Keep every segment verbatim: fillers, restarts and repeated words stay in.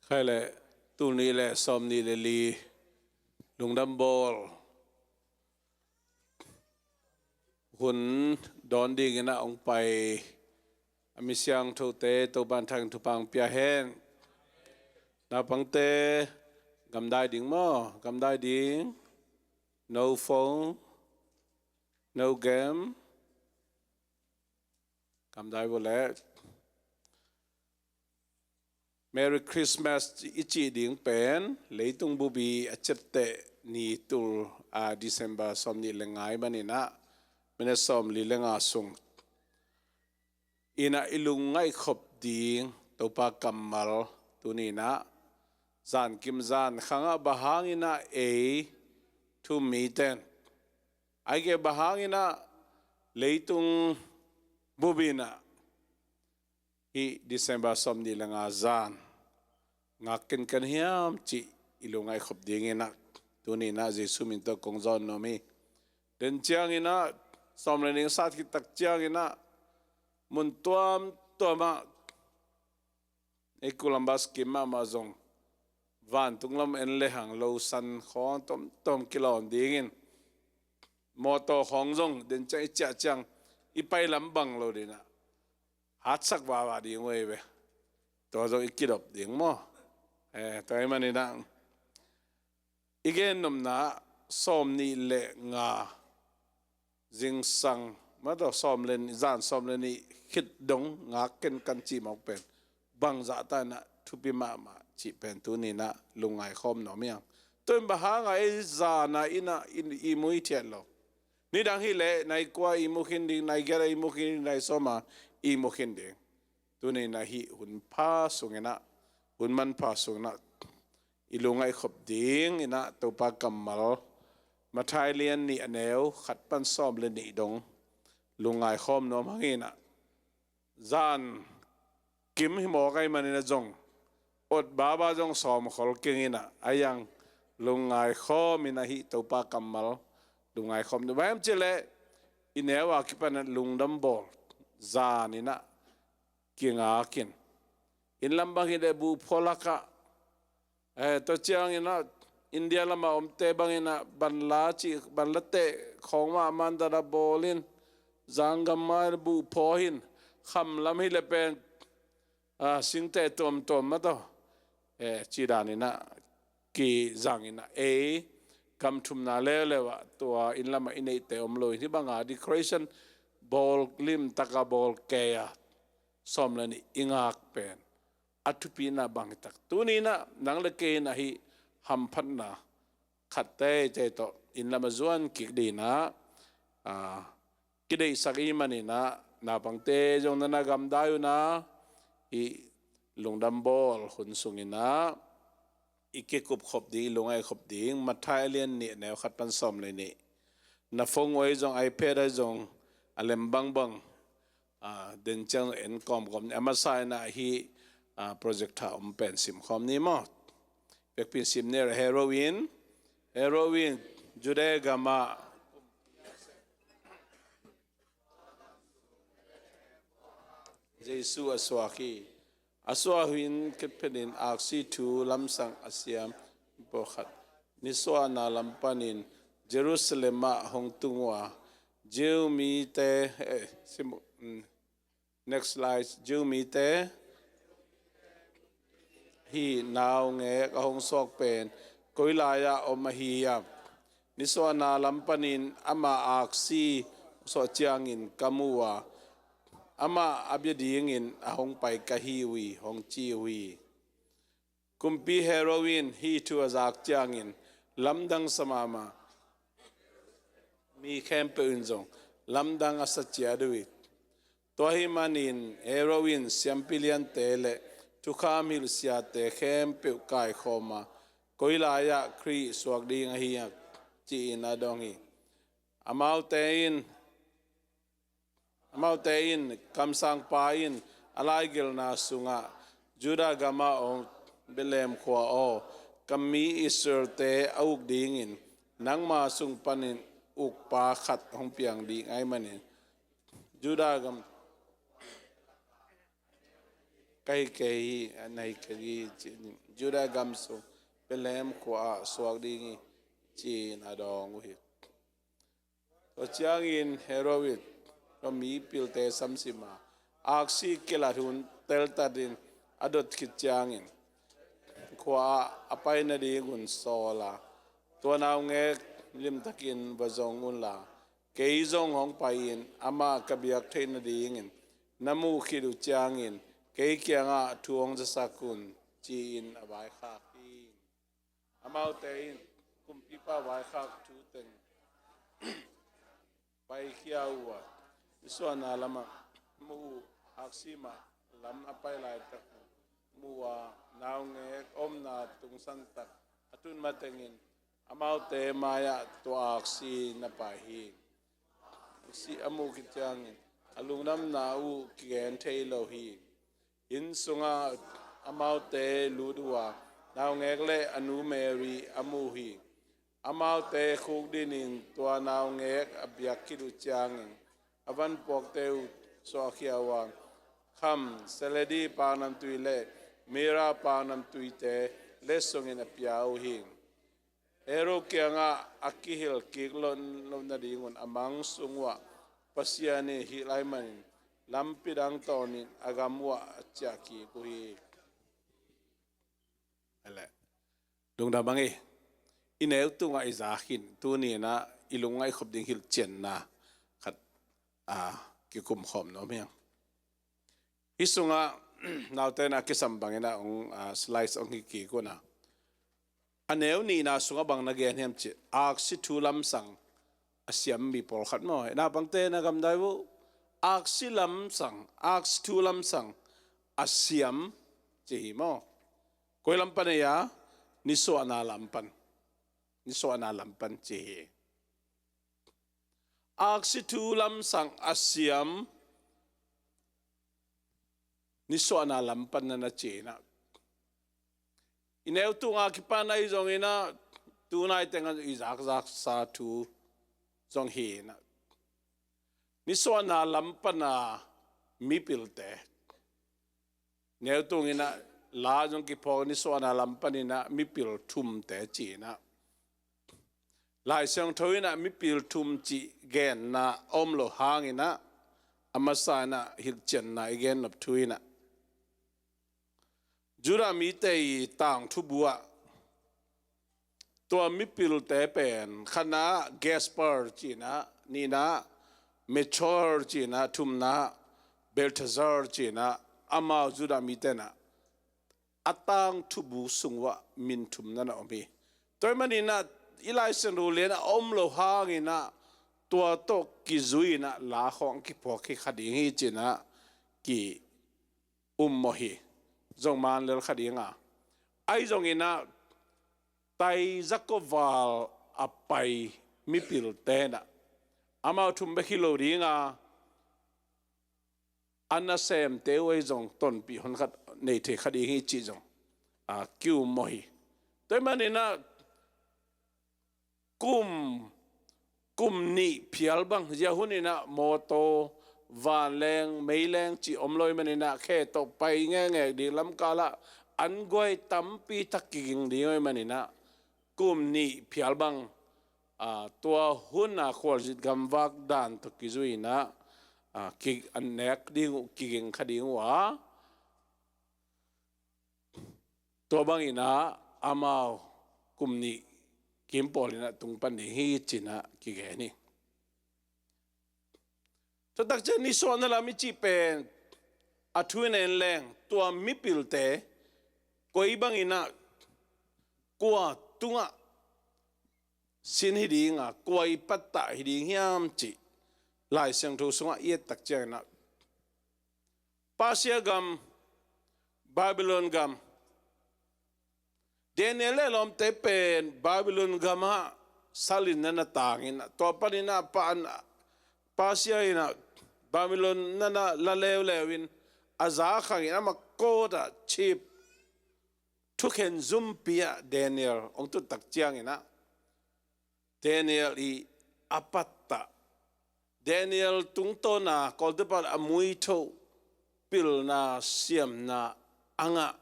Khai le, tul nih le sawm nih le li lungdam bawl hun dawn dingin a hong pai a mi siangthote Topa'n thang thupha pia hen. Naupangte gamdai ding maw? Gamdai ding. No phone, no game. Gamdai vua le. Merry Christmas i cih ding pen leitung bubi a ciapteh ni tul a December sawm nih le nga ahih manin ah minute sawm li le nga sung in ah i lungngaih khop ding Topa kammal tuni in ah zan kim zan khang ah bang hangin ah ei thu-um mite in, ahih kei leh bang hangin ah leitung bubi in ah hih December sawm nih le nga zan ngak kenken hiam cih i lungngaih khop dingin ah tuni in ah Jesuh min tawh kong zawn nuam hi. Den ciangin ah sawm le nih sat khit tak ciangin ah mun tuamtuam ah ei Columbus kim mahmah zong vantung lam en lehang lo san khawng tomtom kilawm dingin mawtaw khawng zong den ciang i ciah ciang i pai lam bang lo ding in ah hatsak vava ding uh ei ve. Tua zong i kidop ding maw? Eh, tua ahih manin ah i gen nopna sawm nih le nga zingsang mah tawh sawm le nih, zan sawm le nih khit dong ngak kenken cih mawk pen bangzah ta in ah thupi mahmah cih pen tuni in ah lungngaih khawm nuam hi hang. Tua in bang hang a ei zan a in ah i ihmu hithiat lo? Nidang hi leh nai kua ihmu khin ding, nai giat a ihmu khin ding, nai sawm a ihmu khin ding. Tuni in ah hih hun pha sungin ah, hun manpha sungin ah i lungngaih khop dingin ah Topa kammal Matthai lian nih a neu khat pan sawm le nih dong lungngaih khawm nuam hang in ah, zan kim hi mawk ahih manin ah zong ot baba zong sawm khol keng in ah, a yang lungngaih khawm in ah hih Topa kammal lungngaih khawm nuam. Bang hiam cih leh i neu a kipan ah lungdam bawl zan in ah kingak in, inn lam bang hi leh buhphuah lak ah, eh, tua ciangin ah India lam a omte bangin ah banla cih, banla teh khawng mahmah in dan a bawl in, zanggam mah buhphuah in, kham lam hi leh pen, ah, singteh tuamtuam mah tawh, eh, cih dan in ah kizang in ah ei gam thumna leuleu ah tua inn lam ah i neihte om lo in, hih bang a decoration bawl limtak a bawl kei a sawm le nih i ngak pen a thupina bang hi tak. Tuni in ah nang le kei in ah hih hamphatna khat teitei tawh inn lam a zuan kik dingin ah, ah, kideihsak i hih manin ah naupangte zong na na gamdai un ah hih lungdam bawl hun sungin ah i kikup khop ding, i lungngaih khop ding Matthai a lian nih a neu khat pan sawm le nih. Na phone ahi zong, iPad ahi zong, a lem bangbang, ah, den ciang en kawmkawm ni. A masa in ah hih, ah, projector om pen sim khawm ni maw? Vekpi in sim ni. Heroin, heroin, Judea gam ah Jesuh a suak hi. A suah hun khit phetin aksi thu lamsang a siam pawlkhat nisuahna lam panin Jerusalem ah hong tung uh a, Jew mite, eh, sim-, mm, next slide, Jew mite, hih naungek a hong suak pen koi lai-ah om ahi hiam? Nisuahna lam panin ama aksi suah ciangin ka mu a, amah a bia dingin a hong pai ka hi uh hi, hong ci uh hi. Kumpi Herod in hih thu a zak ciangin lamdang sa mahmah, mi khempeuh in zong lamdang a sa ciat uh hi. Tua ahih manin Herod in siampi liante le thukham hilh siate khempeuh kaikhawm a, koi lai-ah Khrih suak ding ahi hiam, ci-in a dong hi. Amaute in, amaute in, kamsangpa in a laigelhna sungah, Judah gamah om Bethlehem khua aw, ka mi Israelte a uk dingin nangma sung panin ukpa khat hong piang ding ahih manin Judah gam ka hi kei hi, na hi kei hi, ci-in Judah gam sung Bethlehem khua-ah suak ding hi, ci-in a dawng uh hi. Tua ciangin Herod in tua mipilte samsim a, aksi kilat hun teltatin a dot khit ciangin khua-ah a pai nadingun sawl a, tua naungek limtakin va zong unla, kei zong hong pai-in amah ka biak theih nadingin na muh khit uh ciangin kei kiangah thu hong zasak un, ci-in a vaikhak hi. Amaute in kumpipa vaikhak thu teng paikhia uh a, nisuahna lamah mu uh, aksi mah lam a pai laitak mu a, naungek omna tungsan tak a tun matengin amaute mai-ah tua aksi na pai hi. Aksi a muh khit ciangin a lungdamna uh kigen thei lo hi. Inn sungah amaute lut uh a, naungek le a nu Mary a mu hi. Amaute khukdinin tua naungek a biak khit uh ciangin a vanpuakte uh suahkhia uh a, kham, seledi paknamtui le mira paknamtuite letsongin a pia uh hi. Herod kiangah a kihilh kik loh nadingun a mang sung uhah Pasian in hilh ahih manin lampi dang tawnin a gam uhah a ciah kik uh hi. Lungdam hang ei. I neu tungah i za khin, tuni-in ah i lungngaih khop ding hilhcianna khat, a, kikum khawm nuam hi hang. Hih sungah naute in ah kisam bangin ah hong, a, slides hong hi kik un a, a neu nihna sungah bang na gen hiam cih, aksi thu lamsang a siam mi pawlkhat maw. Naupangte na gamdai uh, aksi lamsang, aksi thu lamsang a siam ci hi maw. Koi lam pan ei a, nisuahna lam pan, nisuahna lam pan ci hi. Aksi thu lamsang a siam nisuahna lam pan na na ci-in ah, i neu tunga kipan ahi zongin ah, tunai tengah i zakzaksa thu zong hi-in ah, nisuahna lam pana mipilte, neu tungin ah la zong kiphawk, nisuahna lam panin ah mipil thumte ci-in ah, Lai Siangtho in ah mipil thum cih genna a om lo hangin ah, a masa in ah hilhcianna i gen nop thu in ah, Judah mite i tangthu bu ah tua mipilte pen, khatna Gaspar ci-in ah, nihna Melchior ci-in ah, thumna Balthasar ci-in ah, amau Judah mite in ah a tangthu bu sung uhah min thum na na om hi. Tua ahih manin ah i Lai Siangtho lian a om lo hangin ah, tua tawh kizui-in ah la khawng kiphawk hi kha ding hi ci-in ah ki-ummawh hi. Zong man lel kha ding a, ahi zongin ah tai za kua val a pai mipilte in ah, amau thum bek hi lo ding a, a nasemte uh ahi zong tonpih hon khat nei thei kha ding hi cih zong, a, ki-ummawh hi. Tua ahih manin ah kum, kum nih phial bang, zia hun in ah mawtaw, vanleng, meileng cih om lo ahih manin ah, khe tawh pai ngekngek ding, lamkal ah an guai tampi tak kiging ding ahih manin ah, kum nih phial bang, a, tua hun a khualzin gamvak dan tawh kizui-in ah, a, ki, an nek ding uh, kiging kha ding uh a, tua bangin ah amau kum nih kim pawlin ah tung pan ding hi ci-in ah kigen hi. Tua takciang nisuahna lam i cih pen, a thu in en leng, tua mipilte koi bangin ah, kua tungah sin hi ding a, kua i pattah hi ding hiam cih Lai Siangtho sungah i et takciangin ah, Persia gam, Babylon gam, Daniel le a lawmte pen Babylon gamah salin na na tangin ah, tua panin ah pa an, Persia in ah Babylon na na la leuleu in, a zakhangin amah court ah chief, thukhen zumpi ah Daniel hong tut takciangin ah, Daniel i a pattah, Daniel tungtawna kawltepat a muithoh pilna siamna a ngah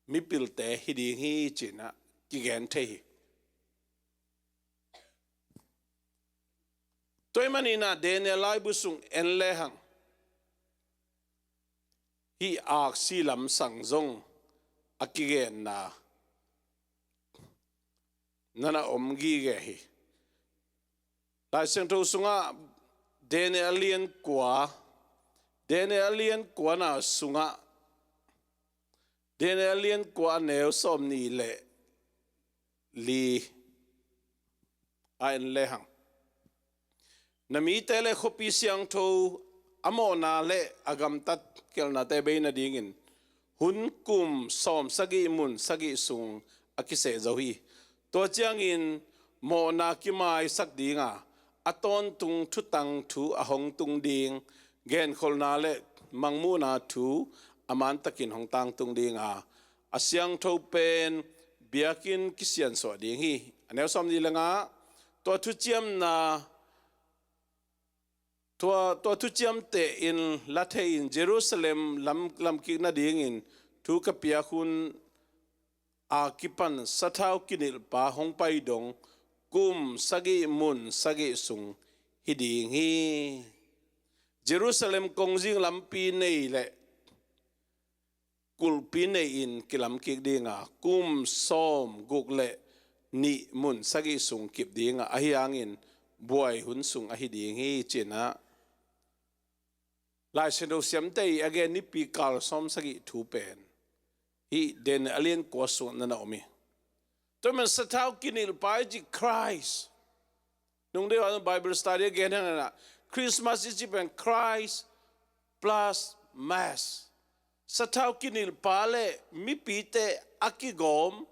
mipilte hi ding hi, ci-in ah kigen thei hi. Tua ahih manin ah Daniel laibu sung en lehang hih aksi lamsang zong a kigenna na na om gige hi. Lai Siangtho sungah Daniel lian kua, Daniel lian kuana sungah, Daniel lian kua a neu sawmnih le li a en lehang, na mite le khuapi siangtho a mawhna le a gamtat gelhnate bei nadingin hun kum sawm sagih mun sagih sung a kiseh zo hi. Tua ciangin mawhna kimaisak dinga a tawntung thutang thu a hong tung ding, genkholhna le mangmuhna thu a mantakin hong tangtung dinga, a siangtho pen biakinn kisiansuah ding hi. A neu sawmnih le nga, tua thuciamna, tua, tua thuciamteh in la thei-in Jerusalem lam, lamkik nadingin thu ka piak hun a kipan sathau kinilhpa hong pai dong kum sagih mun sagih sung hi ding hi. Jerusalem kongzing lampi nei le kulhpi nei-in kilamkik dinga, kum sawm guk le nih mun sagih sung kip dinga, ahi hangin buai hun sung ahi ding hi, ci-in ah Lai Siangtho siamte i a gen Nipi kal sawm sagih thu pen hih Daniel a lian kua sungah na na om hi. Tua ahih manin sathau kinilhpa i cih Christ. Nung deuh a Bible study a gen hang in ah, Christmas i cih pen Christ plus Mass. Sathau kinilhpa le mipite a kigawm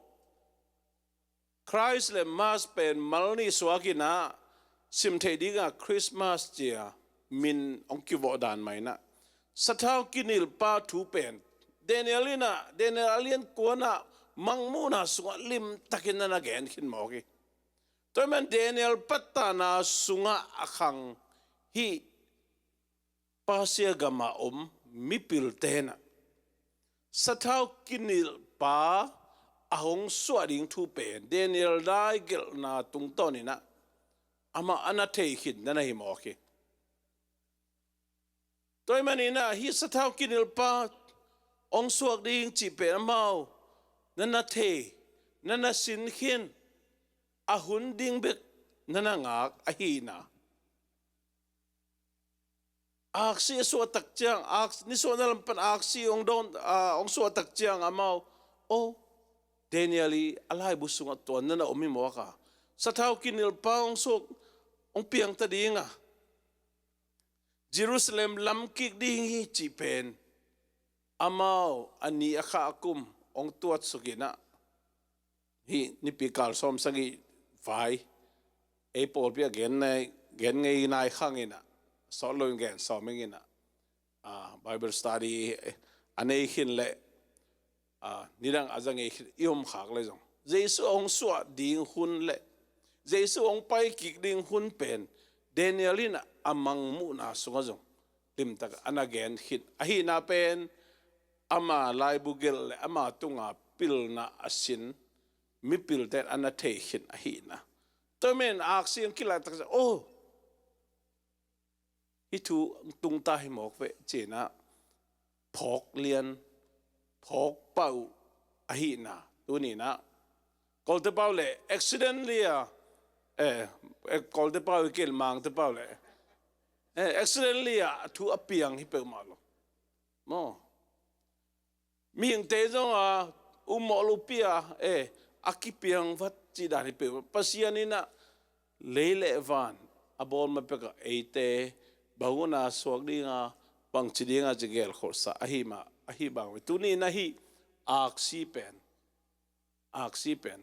Christ le Mass pen mal nih suak in ah sim theih dingah Christmas ci-a min hong kivawh dan mah in ah, sathau kinilhpa thu pen Daniel in ah, Daniel a lian kuana mangmuhna sungah limtakin na na gen khin mawk hi. Tua ahih manin Daniel patana sungah a khang hih Persia gama om mipilte in ah sathau kinilhpa a hong suah ding thu pen Daniel dai gelhna tungtawn in ah amah a na thei khin na na hi mawk hi. Tua ahih manin ah hih sathau kinilhpa hong suak ding cih pen amau na na thei, na na sin khin, a hun ding bek na na ngak ahihna. Aksi a suah tak ciang, aks-, nisuahna lam pan aksi hong dawn, ah, hong suah tak ciang amau, oh, Daniel i a laibu sungah tua na na om hi mawk a, sathau kinilhpa hong suak, hong piang ta ding a, Jerusalem lamkik ding hi cih pen amau a ni a kha a kum hong tuatsuk in ah, hih Nipi kal sawm sagih vai ei pawlpi a gen nei, gen ngei nai khang in ah, sawt loin gen sawm ing in ah, ah, Bible study, eh, a nei khin le, ah, nidang a za ngei khin i om khak le zong, Jesu a hong suah ding hun le Jesu a hong pai kik ding hun pen Daniel in a mangmuhna sungah zong limtak a na gen khin ahihna pen ama laibu gelh le ama tunga pilna a sin mipilte in a na thei khin ahihna. Tua ahih manin aksi hong kilak tak ciang, oh, hih thu tungta hi mawk ve, ci-in ah phawk lian, phawk pah uh ahihna. Tuni in ah Kawlte pau le accidentally a, eh, eh, Kawlte pau hi kei le Mangte pau le, eh, accidentally a thu a piang hi peuhmah lo maw. Mihingte zong a ummawh lopi a, eh, a kipiang vat cih dan hi peuh. Pasian in ah lei le van a bawl ma pek a eite bang hun a suak ding a, bangci ding a ci gelkholhsa ahi mah, ahi bang ve. Tuni in ah hih aksi pen, aksi pen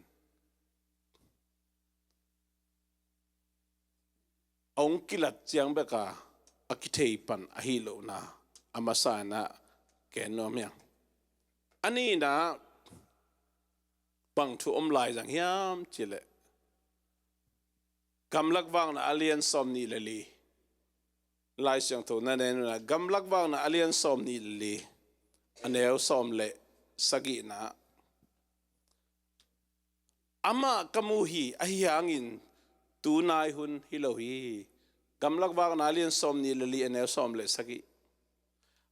a hong kilat ciang bek a, a kithei pan ahi lohna a masa in ah gen nuam hi ing. A nihna bang thu om lai zang hiam cih leh Gamlak Vakna a lian sawmnih le li. Lai Siangtho na en un ah, Gamlak Vakna a lian sawmnih le li, a neu sawm le sagihna. Amah ka mu hi, ahi hangin tunai hun hi lo hi. Gamlak Vakna lian sawm nih le li, a neu sawm le sagih.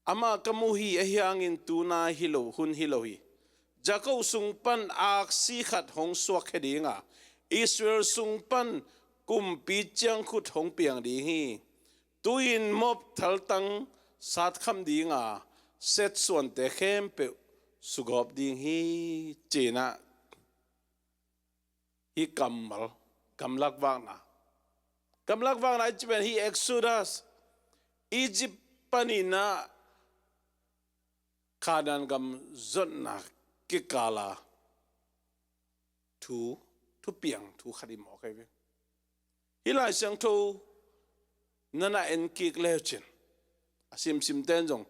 Amah ka mu hi, ahi hangin tunai hi lo, hun hi lo hi. Jakob sung pan aksi khat hong suakkhia ding a, Israel sung pan kumpi ciangkhut hong piang ding hi. Tu-in Moab thaltang satkham ding a, Seth suante khempeuh sugawp ding hi, ci-in ah, hih kammal, Gamlak Vakna. Gamlak Vakna i cih pen hih Exodus, Egypt panin ah Kanaan gam zotna kikal a thu, thupiang thu khat hi mawk ahi ve. Hih Lai Siangtho na na en kik le uh cin, a simsimte'n zong,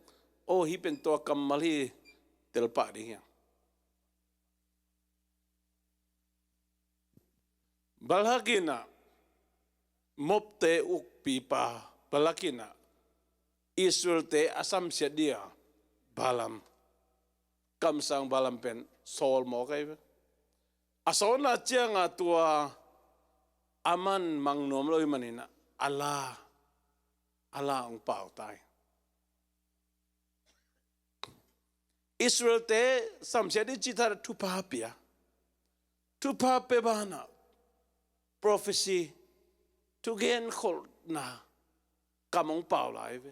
aw, hih pen tua kammal hi, tel pah ding hi hang. Balak in ah, Moabte ukpipa Balak in ah, Israelte a samsiat ding a Balaam, kamsang Balaam pen sawl mawk ahi ve. A sawlna ciang a tua aman mang nuam lo ahih manin ah, a la, a la hong pau ta hi. Israelte samsiat ding cih thadah thupha pia. Thupha pia banah prophecy, thugen kholhna kam hong pau lai ve.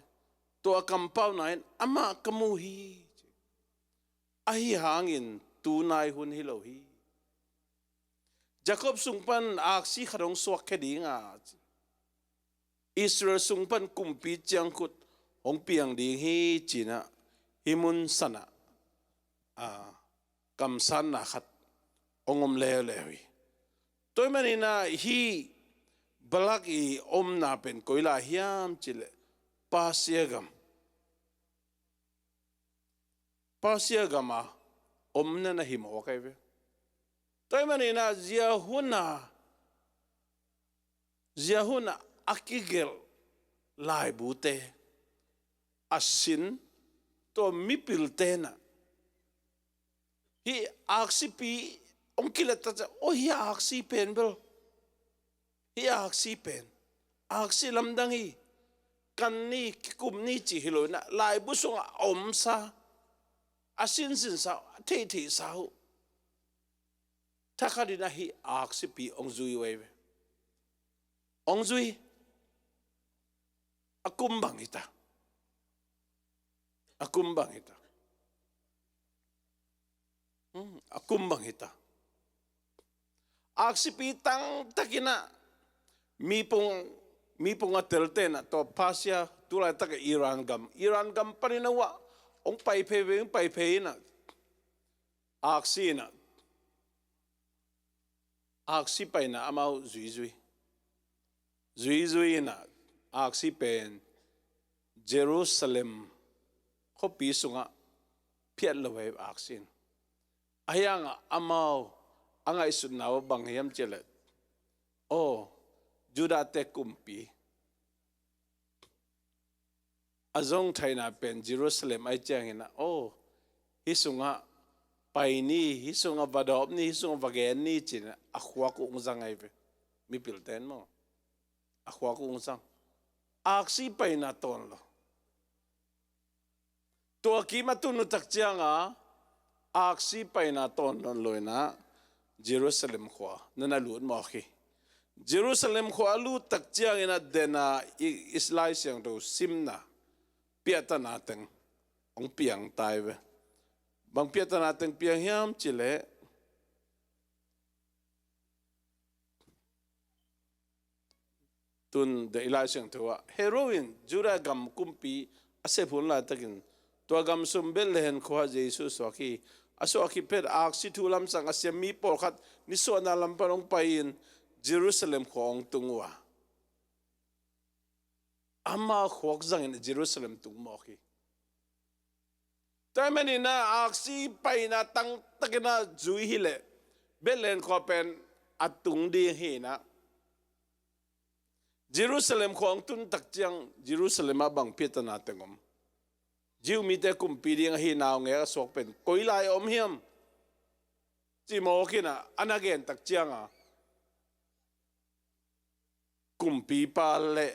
Tua kam pauna in, amah ka mu hi, ci. Ahi hangin tunai hun hi lo hi. Jakob sung pan aksi khat hong suakkhia ding a, ci. Israel sung pan kumpi ciangkhut hong piang ding hi, ci-in ah, hih mun san ah, a, kamsanna khat hong om leuleu hi. Tua ahih manin ah, hih Balak i omna pen koi lai hiam cih leh, Persia gam, Persia gam a omna na hi mawk ahi ve. Tua ahih manin ah, zia hun a, zia hun a a kigelh laibute, a sin, tua mipilte'n ah, hih aksipi hong kileh tak ciang, aw, hih aksi pen bel, hih aksi pen aksi lamdang hi, kan ni, kikum ni cih hi lo-in ah, laibu sungah a omsa, a sinsinsa uh, a theihtheihsa uh, thakhatin ah hih aksipi hong zui uh ahi ve. Hong zui. A kum bang hi ta? A kum bang hi ta? Hmm, a kum bang hi ta? Aksipi tangtakin ah, mipung, mipung a telte'n ah, tua Persia, tulaitak a Iran gam, Iran gam panin ah, hong pai phei ve, hong pai phei in ah, aksi in ah, aksi paina amau zuizui. Zuizui in ah, aksi pen Jerusalem khuapi sungah phiat lo hi, aksi in. Ahi hangah amau a ngaihsutna uh bang hiam cih leh, aw, Judahte kumpi a zong theihna pen Jerusalem ahih ciangin ah, aw, hih sungah pai ni, hih sungah va dawp ni, hih sungah va gen ni, ci-in ah a khuak uh hong zang ahi ve. Mipilte'n maw, a khuak uh hong zang. Aksi paina tawn lo. Tua kim a tun uh tak ciang a, aksi paina tawn nawn lo-in ah, Jerusalem khua na na lut mawk hi. Jerusalem khua a lut tak ciangin ah, den a, i, i Lai Siangtho simna, piahtana teng hong piang ta hi ve. Bang piahtana teng piang hiam cih leh, tun den i Lai Siangtho ah, Herod in Judah gam kumpi a sep hun laitakin, tua gam sung Bethlehem khua ah Jesu suak hi. A suak khit phet, aksi thu lamsang a siam mi pawlkhat nisuahna lam pan hong pai-in Jerusalem khua hong tung uh a, ama khuak zangin Jerusalem tung mawk hi. Tua ahih manin ah, aksi paina tangtakin ah zui hi leh, Bethlehem khua pen a tung ding hi-in ah, Jerusalem khua hong tun tak ciang, Jerusalem ah bang piahtana teng om? Jew mite kumpi ding ahi naungek a suak pen koi lai a om hiam? Ci mawk in a, a na gen tak ciang a, kumpipa le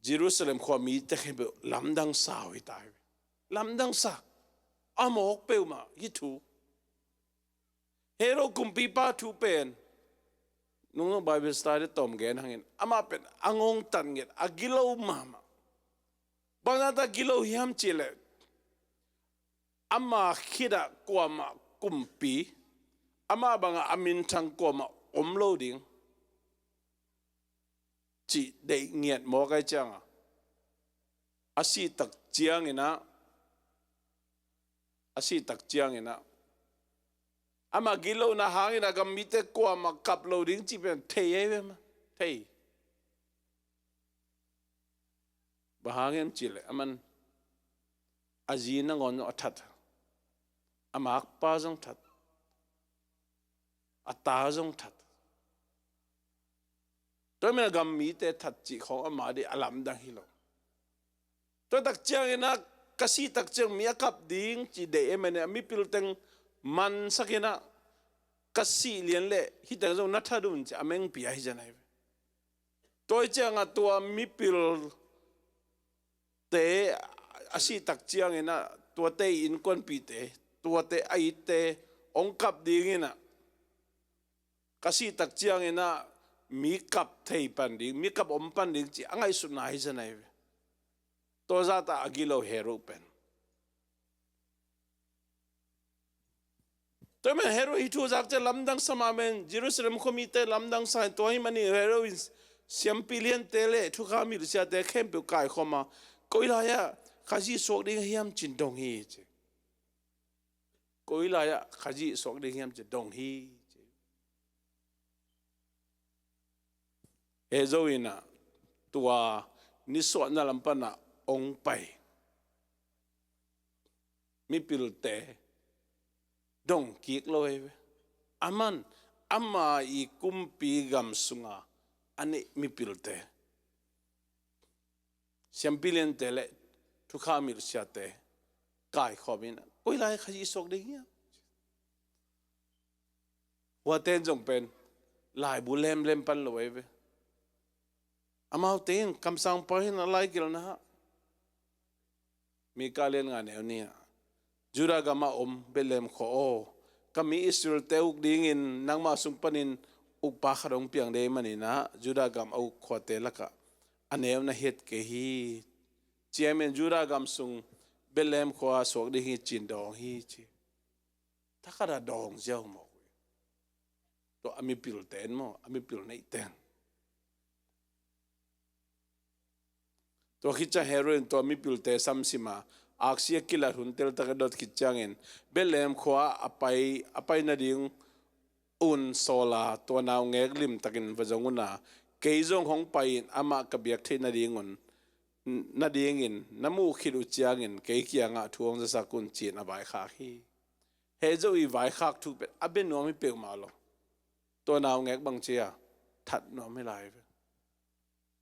Jerusalem khua mite khempeuh lamdang sa uh hi ta hi. Lamdang sa. A mawk peuhmah hih thu. Herod kumpipa thu pen, nung nung Bible study tawm gen hangin, amah pen a ngongtat nget, a gilo mahmah. Bang zahta gilo hiam cih leh, ama khitah kuamah kumpi, amah bangah a minthang kuamah om lo ding cih deih ngiat mawk ahih ciangin, a sih tak ciangin ah, a sih tak ciangin ah, amah gilona hangin a gam mite kuamah kap lo ding cih pen thei ahi ve maw. Thei. Bang hang hiam cih leh, aman a zi nangawn zong a that, a makpa zong that, a ta zong that. Tua ahih manin a gam mite that cih khawng amah ading a lamdang hi lo. Tua tak ciangin ah, ka sih tak ciang mi a kap ding cih deih ahih manin a mipil teng mansak in ah, ka sih lian leh hih teng zong na that un ci a mengpi ahi zen ahi ve. Tua ahih ciangin tua mipilte a sih tak ciangin ah, tuate innkuanpihte, tuate a itte hong kap dingin ah, ka sih tak ciangin ah mi kap thei pan ding, mi kap om pan ding cih a ngaihsutna ahi zen ahi ve. Tua zahta a gilo Herod pen. Tua ahih manin Herod hih thu a zak ciang lamdang sa mahmah in, Jerusalem khua mite lamdang sa in, tua ahih manin Herod in siampi liante le thukham hilhsiate khempeuh kaikhawm a, koi lai-ah Khazih suak ding hiam ci-in dong hi ci. Koi lai-ah Khazih suak ding hiam ci-in dong hi ci. Ahi zongin ah, tua nisuahna lam pan ah hong pai mipilte dong kik lo ahi ve. Aman, ama ii kumpi gam sunga a neih mipilte, siampi liante le thukham hilhsiate kaikhawm in ah, koi lai Khazih suak ding hiam? Huate in zong pen laibu lemlem pan lo ahi ve. Amaute in kamsang pa in a laigelhna ah, Mika lian nga neu nih ah, Judah gamah om Bethlehem khua aw, ka mi Israelte uk dingin nangmah sung panin ukpa khat hong piang ding ahih manin ah, Judah gam a uk khuate lakah a neu na hiat kei hi. Ciamen Judah gam sung Bethlehem khua suak ding hi ci-in dawng hi ci. Thakhat a dawng ziau mawk uh hi. Tua a mipilte in maw, a mipil neihte in. Tua khit ciang Herod in tua mipilte samsim a, aksi a kilat hun teltak a dot khit ciangin, Bethlehem khua a pai, a pai nading un sawl a, tua naungek limtakin va zong un a, kei zong hong pai in amah ka biak theih nading un, nadingin na muh khit uh ciangin kei kiangah thu hong zasak un ci-in a vaikhak hi. Heh zo i vaikhak thu pen a bia nuam hi peuhmah lo. Tua naungek bang ci a, that nuam hi lai ve.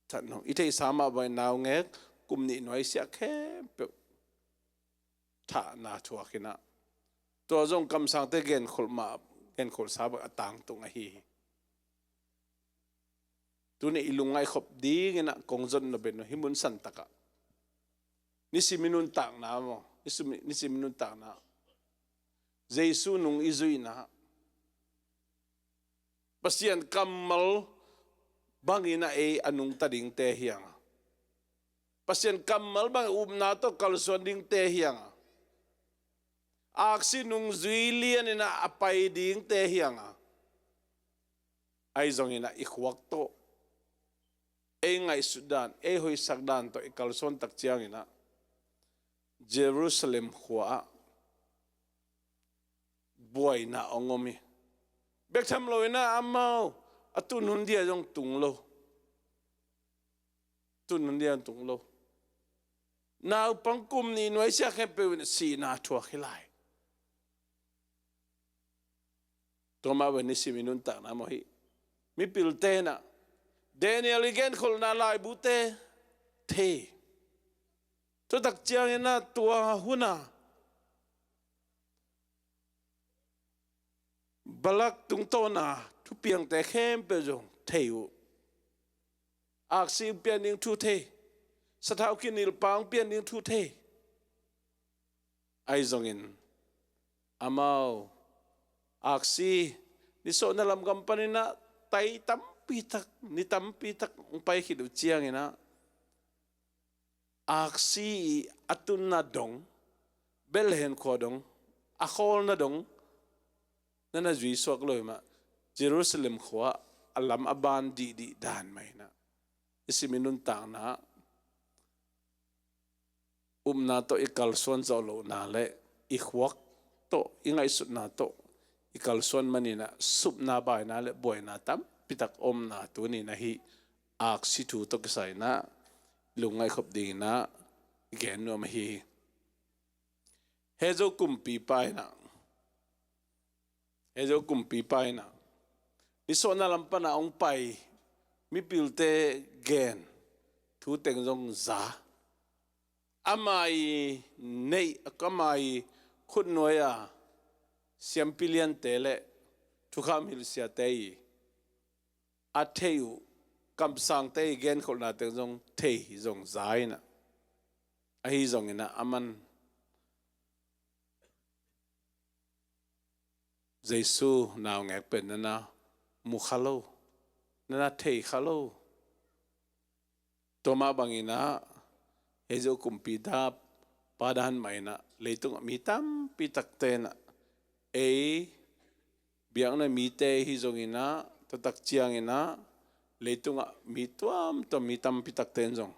That nuam. I theihsa mah bangin naungek kum nih nuai siah khempeuh thahna thuak in ah, tua zong kamsangte genkholh mah, genkholhsa bang a tangtung ahi hi. Tuni i lungngaih khop dingin ah kong zon nop in, hih mun santak ah, nisim i nuntakna maw, nisim, nisim i nuntakna, Jesu nung i zuihna, Pasian kammal bangin a ei a nungta dingte hi hang a, Pasian kammal bangin upna tawh kalsuan dingte hi hang a, aksi nung zui lianin ah a pai dingte hi hang a, ahi zongin ah i khuak tawh, ei ngaihsut dan, ei hoihsak dan tawh i kalsuan tak ciangin ah, Jerusalem khua ah buaina hong om hi. Bek tham loin ah amau a tun hun dia zong tung lo. Tun hun dia zong tung lo. Naupang kum nih nuai siah khempeuh in sihna thuak hi lai. Tua mah bangin nisim i nuntakna maw, hih mipilte in ah Daniel i genkholhna laibute thei. Tua tak ciangin ah tua hun a Balak tungtawna thupiangte khempeuh zong thei uh. Aksi pian ding thu thei, sathau kinilpang pian ding thu thei. Ahi zongin amau aksi ni sawhna lam gam panin ah tai tampi tak, ni tampi tak hong pai khit uh ciangin ah aksi i a tunna dong, Bethlehem khua dong, a khawlna dong na na zui suak lo hi mah. Jerusalem khua a lam a ban dihdih dan mah hi na. I sim i nuntakna upna tawh i kalsuan zawh lohna le i khuak tawh, i ngaihsutna tawh i kalsuan manin ah supna, baina le buaina tampi tak omna tuni-in ah hih aksi thu tawh kisai-in ah lungngaih khop dingin ah gen nuam ahi hi. Hezo kumpipa in ah, Hezo kumpipa in ah ni sawhna lam pan a hong pai mipilte gen thu teng zong za. Ama i neih, ama i khutnuai a siampi liante le thukham hilhsiate i a theih uh kamsangte i genkholhna teng zong thei hi, zong za in ah. Ahi zongin ah aman Jesu naungek pen na na mu kha lo, na na thei kha lo. Tua mah bangin ah Hezo kumpipa dan mah in ah leitungah mi tampi takte in ah ei biakna mite hi zongin ah, tua tak ciangin ah leitungah mi tuamtuam, mi tampi takte in zong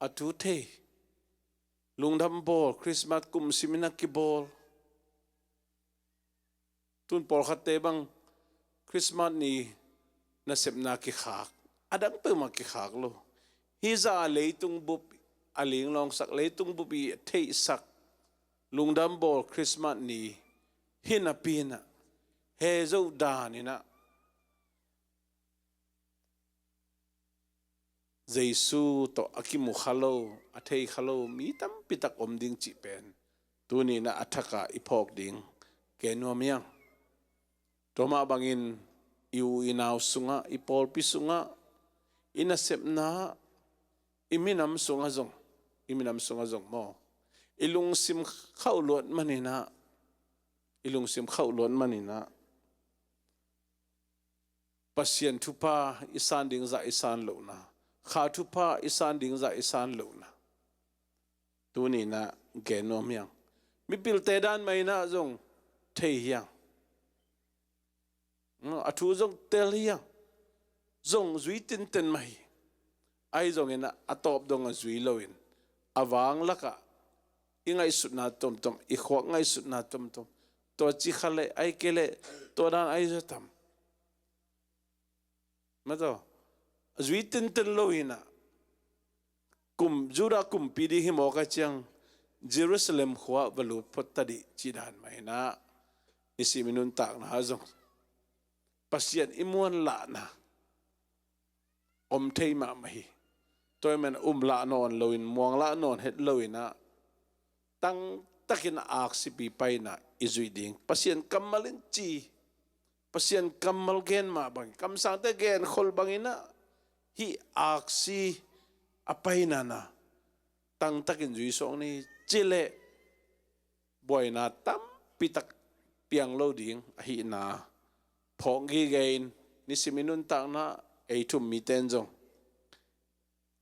a thu thei. Lungdam bawl, Christmas kum simin a kibawl. Tun pawlkhatte bang Christmas ni nasepna kikhak, a dang peuhmah kikhak lo. Hih zah a leitung bup a linglawngsak, leitung bup i a theihsak lungdam bawl Christmas ni hi napi in ah Hezo dan in ah Jesu tawh a kimu kha lo, a thei kha lo mi tampi tak om ding cih pen tuni-in ah a thakah i phawk ding gen nuam hi hang. Tua mah bangin i u i nau sungah, i pawlpi sungah, i nasepna, i minam sungah zong, i minam sungah zong maw, i lungsim khauh luat manin ah, i lungsim khauh luat manin ah Pasian thupha i san ding zah i san lohna, Kha thupha i san ding zah i san lohna tuni-in ah gen nuam hi hang. Mipilte dan mah in ah zong thei hi hang. A thu zong tel hi hang. Zong zui tinten mah hi. Ahi zongin ah a tawp dong a zui loin a vang lakah i ngaihsutna tuamtuam, i khuak ngaihsutna tuamtuam, tua ci kha leh, ahih kei leh tua dan ahi zaw tam. Mataw, a zui tinten lo in ah, kum, Judah kumpi ding hi mawk a ciang Jerusalem khua va lut phot ta dih cih dan mah in ah, i sim i nuntakna ah zong Pasian i muanlahna om thei mahmah hi. Tua ahih manin um lah nawn loin, muang lah nawn het loin ah, tangtakin aksipipa in ah i zuih ding. Pasian kammal in ci, Pasian kammal gen mah bangin, kamsangte genkhol bangin ah, hih aksi a paina na tangtakin zui suak ni ci leh buaina tampi tak piang lo ding ahihna phawk gige in, nisim i nuntakna ei thu-um mite in zong,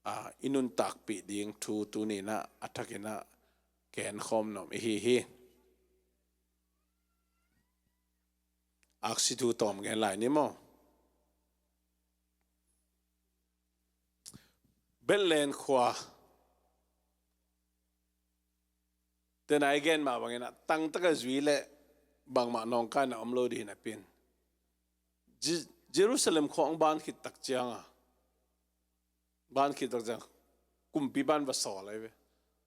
a, i nuntakpih ding thu tuni-in ah a thakin ah genkhawm nuam i hi hi. Aksi thu tawm gen lai ni maw? Bethlehem khua te na i gen mah bangin ah tangtaka zui leh bangmah nawngkaina om lo ding hi napi-in, Je-, Jerusalem khua hong ban khit tak ciang a, ban khit tak ciang kumpipa in va sawl ahi ve.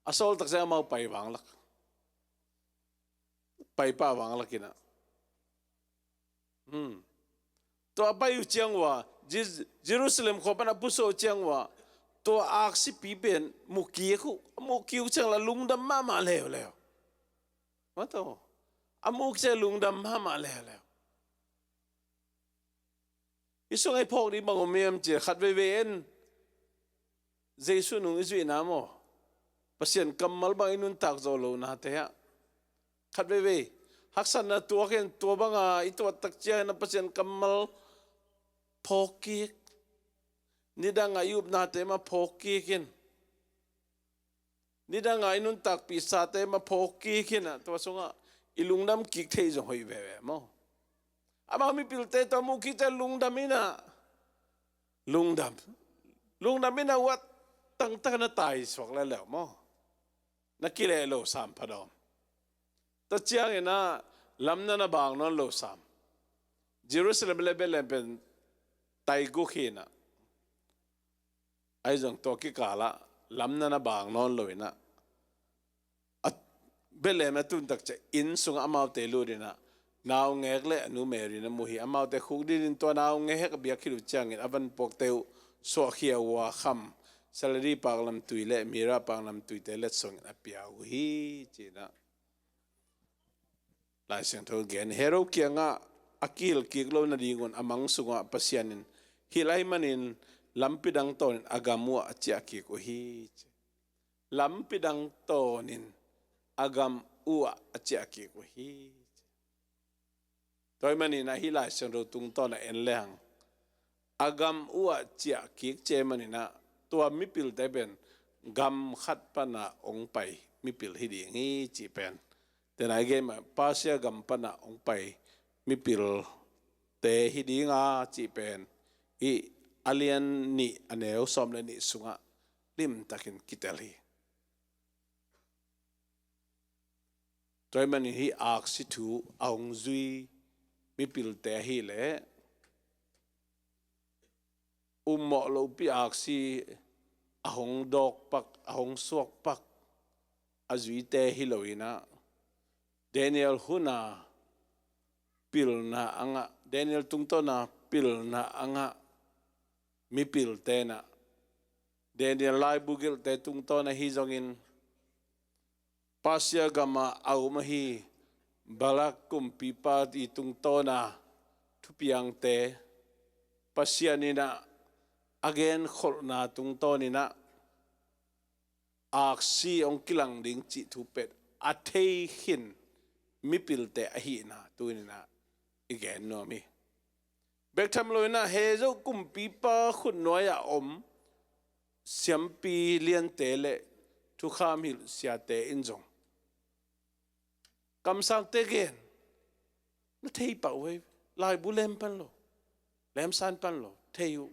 A sawl tak ciang amau pai vanglak, pai pah vanglak in ah. Hmm. Tua a pai uh ciang uh a, Je-, Jerusalem khua pan a pusuah uh ciang uh a, Tua aksipi pen mu kik uh, a mu kik uh ciang la lungdam mahmah leuleu. Maw taw, a mu kik ciang lungdam mahmah leuleu. I sungah i phawk ding bang om hiam cih leh khat veivei in Jesu nung i zuihna maw, Pasian kammal bang i nuntak zo lonate ah khat veivei haksatna tuak in, tua banga i tuat tak ciangin a Pasian kammal phawk kik, nidanga i upnate mah phawk kik in, nidanga i nuntakpih sate mah phawk kik in ah, tua sungah i lungdam kik thei zong hoih veve maw. Amau mipilte tua mu kik ciang lungdam in ah, lungdam, lungdam in ah, uat tangtak na taisuak leuleu maw. Na kileh lo sam phadawm. Tua ciangin ah lamna na bang nawn lo sam. Jerusalem le Bethlehem pen taiguk hi in ah, ahi zong tua kikalah lamna na bang nawn lo in ah, a, Bethlehem a tun tak ciang inn sungah amaute lut in ah, naungek le a nu Mary na mu hi. Amaute khukdin in tua naungek a biak khit uh ciangin a vanpuakte uh suahkhia uh a kham, saledi paklamtui le mira paklamtuite letsongin a pia uh hi, ci-in ah Lai Siangtho gen. Herod kiangah a kihilh kik lo nadingun a mang sungah Pasian in, hih lai manin lampi dang tawnin a gam uhah a ciah kik uh hi, ci. Lampi dang tawnin a gam uhah a ciah kik uh hi, ci. Tua ahih manin ah hih Lai Siangtho tungtawn a en lehang, a gam uhah ciah kik ci ahih manin ah tua mipilte pen gam khat pana hong pai mipil hi ding hi cih pen. Tena i gen mah Persia gam pana hong pai mipilte hi ding a cih pen i a lian nih a neu sawm le nih sungah limtakin kitel hi. Tua ahih manin hih aksi thu a hong zui mipilte ahih leh ummawh lohpi aksi a hong dawkpak, a hong suakpak a zuite hi lo in ah, Daniel hun a pilna a ngah, Daniel tungtawn a pilna a ngah mipilte in ah, Daniel laibu gelhte tungtawn ahi zongin, Persia gamah a um ahi Balak kumpipa i tungtawn a thupiangte, Pasian in ah a genkholhna tungtawn in ah aksi hong kilang ding cih thu pen a thei khin mipilte ahihna tu-in ah i gen nuam hi. Bek tham lo in ah Herod kumpipa khutnuai-ah om siampi liante le thukham hilh siate in zong kamsangte gen na thei pah uh ei. Laibu lem pan lo, lemsan pan lo, thei uh.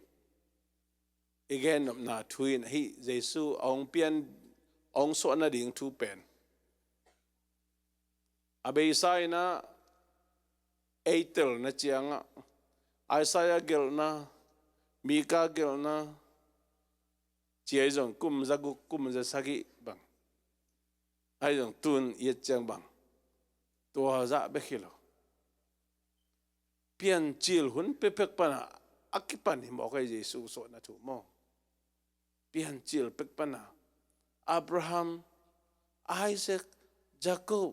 I gennopna thu in ahi Jesu a hong pian, a hong suah nading thu pen a beisa in ah ei telna ciangah Isaiah gelhna, Mika gelhna, ci ahi zong kum zaguk, kum zasagih bang, ahi zong tun i et ciang bang, tua zah bek hi lo. Piancil hun pekpek pana a kipan hi mawk ei Jesu suahna thu maw. Piancil pek pana Abraham, Isaac, Jacob,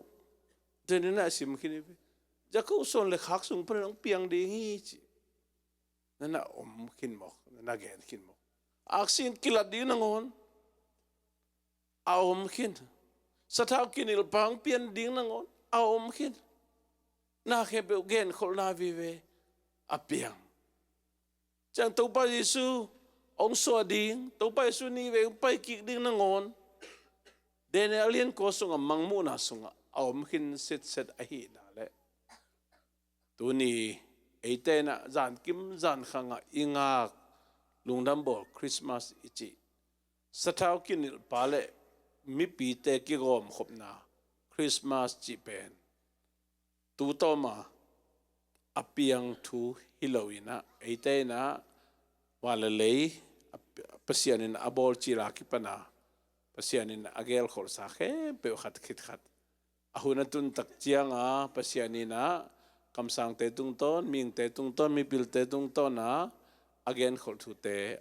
den in ah sim khin hi. Jacob suan le khak sung panin hong piang ding hi ci. Na na om khin mawk, na na gen khin mawk. Aksi in kilat ding nangawn a om khin. Sathau kinilhpa hong pian ding nangawn a om khin. Na khempeuh genkholhna vive a piang. Ciang Topa Jesu hong suah ding, Topa Jesu nihvei hong pai kik ding nangawn Daniel a liankua sungah, mangmuhna sungah a om khin sitset ahihna le tuni eite in ah zankim zankhangah i ngak lungdam bawl Christmas i cih sathau kinilhpa le mipite kigawmkhopna Christmas cih pen tu tawma a piang thu hi lo in ah, eite in ah van le lei a Pasian in a bawl cil a kipana Pasian in a gelkholhsa khempeuh khat khit khat a hun a tun tak cianga Pasian in ah kamsangte tungtawn, mihingte tungtawn, mipilte tungtawn a a genkholh thute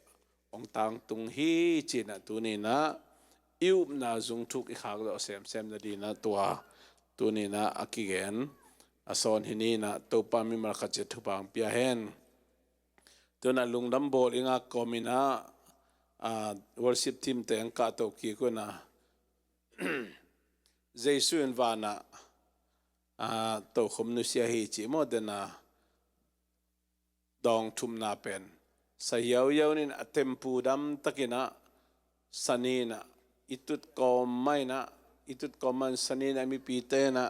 hong tangtung hi ci-in ah tuni-in ah i upna zungthuk i khakzawh semsem nadingin ah tua tuni-in ah a kigen a sawn hi ni-in ah Topa mimal khat ciat thupha hong pia hen. Tu-in ah lungdam bawl i ngak kawmin ah, aa, worship team teng kahto kik un ah Jesu in vanah, aa, tokhom nusia hi cih maw, den a dawng thumna pen sa hiauhiau in a tempu dam takin ah sa ni-in ah i tut kawm mah in ah, i tut kawm mah in sa ni-in ah mipite in ah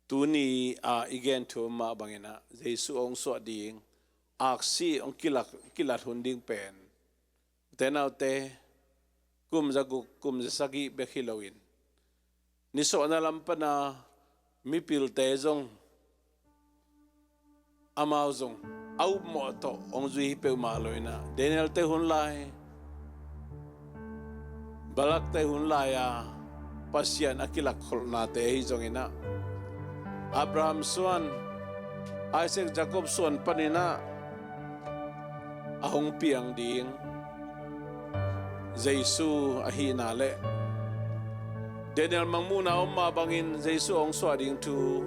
tuni a i gen thu mah bangin ah Jesu hong suah ding, aksi hong kilak, kilat hun ding pen, u te nau te, kum za guk, kum za sagih bek hi loin, nisuahna lam pan a mipilte zong, amau zong a upmawh tawh hong zui hi peuhmah lo-in ah, Daniel-te hun lai, Balak-te hun lai-a Pasian a kilakkholhnate ahi zongin ah, Abraham suan, Isaac, Jacob suan panin ah a hong piang ding Jesu ahihna le Daniel mangmuhna om mah bangin Jesu hong suah ding thu,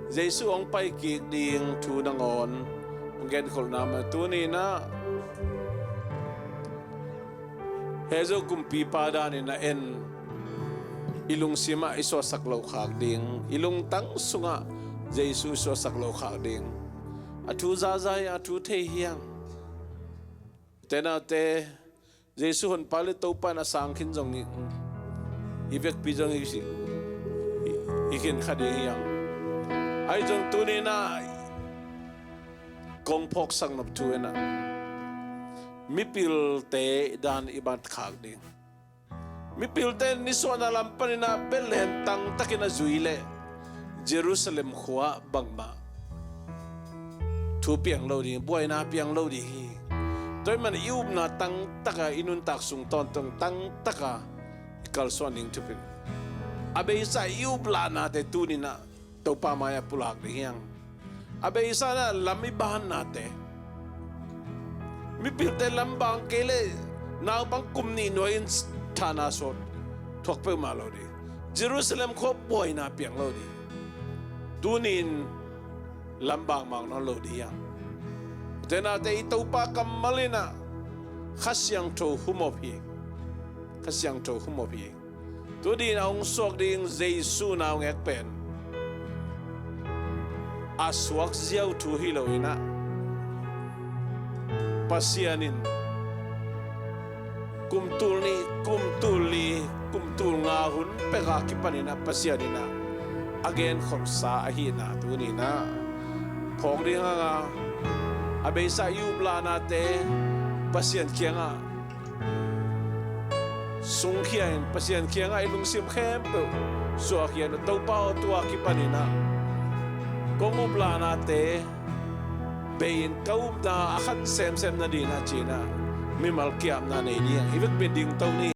Jesu hong paikik ding thu nangawn hong genkholhna mah tuni-in ah Hezo kumpipa danin a en, i lungsimah i suahsak loh khak ding, i lungtang sungah Jesu i suahsak loh khak ding. A thu zaza hi, a thu thei hi hang. U te nau te, Jesu honpa le Topa in a sang khin zong hi, i vekpi zong hi, hi, hi khin kha ding hi hang. Ahi zong tuni-in ah kong phawksak nop thu in ah mipilte dan i bat khak ding. Mipilte nisuahna lam panin ah Bethlehem tangtakin a zui leh Jerusalem khua bangmah thu piang lo ding, buaina piang lo ding hi. Tua ahih manin i upna tangtaka, i nuntak sung tawntung tangtaka i kalsuan ding thupi. A beisa i uplahnate tuni-in ah Topa mai-ah pulak ding hi hang. A beisa in ah lam i bannate, mipilte lam bang kei leh naupang kum nih nuai-in thahna suak thuak peuhmah lo ding. Jerusalem khua buaina piang lo ding. Tuni-in lam bang mang nawn lo ding hi hang. U te nau te, i Topa kammal in ah Kha Siangtho humop hi. Kha Siangtho humop hi. Tu dingin a hong suak ding Jesu naungek pen a suak ziau thu hi lo-in ah, Pasian in kum tul nih, kum tul li, kum tul nga hun pek a kipanin ah Pasian in ah a genkholhsa ahihna tuni-in ah phawk ding hang a, a beisa i uplahnate Pasian kiangah sungkhia in, Pasian kiangah i lungsim khempeuh suahkhia in, Topa aw, tu a kipanin ah kong uplahnate bei-in ka upna a khan semsem nadingin ah ci-in ah mimal ki-apna nei ding hi hang. I vekpi-in dingto ni.